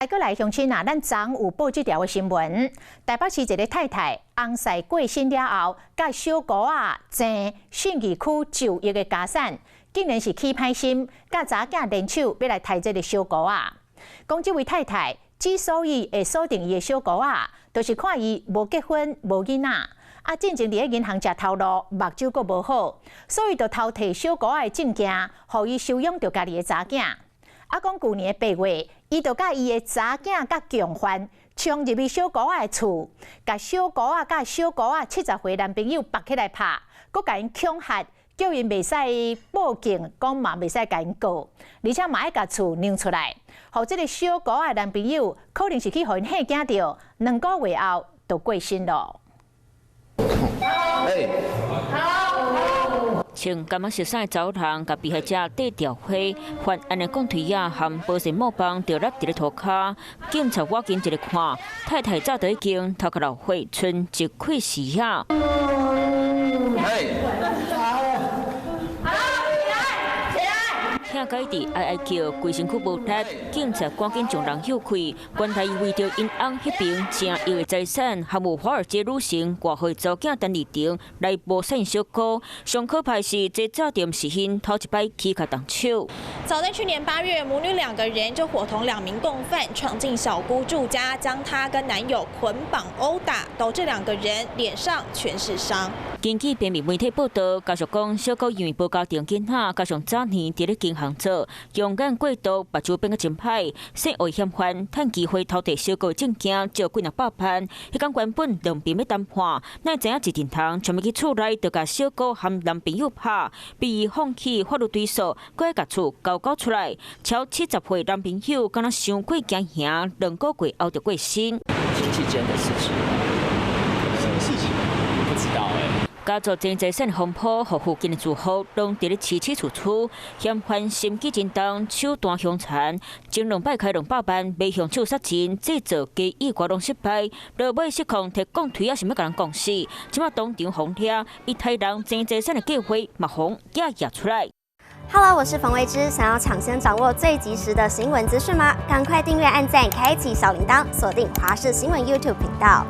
閣來鄉親啊，咱昨有報這條的新聞，台北市一个太太翁婿過身了後，佮小姑仔爭信義區9億的家產，竟然是起歹心，佮查囝聯手欲來刣這个小姑仔。講這位太太之所以會鎖定伊的小姑仔，就是看伊無結婚、無囡仔，啊，進前佇咧銀行食頭路，目睭閣無好，所以就偷提小姑仔的證件，予伊收養著家己的查囝。啊，講舊年的8月，伊就佮伊的查囝佮共犯，衝入去小姑仔的厝，共小姑仔佮小姑仔70歲男朋友縛起來拍，閣共𪜶恐嚇，叫𪜶袂使報警，講嘛袂使共𪜶告，而且嘛愛共厝讓出來，予這个小姑仔的男朋友可能是去予𪜶嚇驚著，2個月後就過身咯。欸穿感覺熟似的查某人，共被害者戴吊花，犯案的鋼槌仔和保鮮膜棒就立佇咧塗跤。警察倚近一个看，太太早就已經頭殼流血，賰一塊死啊！欸聽甲伊佇哀哀叫，規身軀無力，警察趕緊將人救開。原來伊為著𪜶翁彼爿成億的財產，含有華爾街女神外號查某囝陳麗婷來謀殺𪜶小姑。上可怕是，這詐騙是𪜶頭一擺起跤動手。早在去年8月，母女兩個人就夥同兩名共犯闖進小姑住家，將她跟男友捆綁毆打，導致兩個人臉上全是傷。根據平民媒體報道，家屬講小姑因為無家庭囡仔，加上早年佇咧銀行做，用眼過度，目睭變甲真歹，細學嫌犯趁機會偷提小姑證件，借幾若百萬。彼工原本兩邊欲談判，哪會知影一陣頭衝入去厝內，就共小姑和男朋友拍，逼伊放棄法律追訴，閣愛共厝交交出來。超70歲男朋友敢若傷過驚嚇，2個月後就過身。親戚間的事情，什麼事情？不知道欸。家族爭財產風波，予附近的住戶攏佇咧起起厝厝，嫌犯心機真重，手段兇殘，前兩擺開200萬，欲向手殺人，製造假意外攏失敗，落尾失控提鋼槌仔，想欲共人摃死，這馬當場予掠，伊刣人爭財產的計劃嘛予掠掠出來。 Hello，我是馮維之，想要搶先掌握最及時的新聞資訊嗎？趕快訂閱、按讚、開啟小鈴鐺，鎖定華視新聞 YouTube 頻道。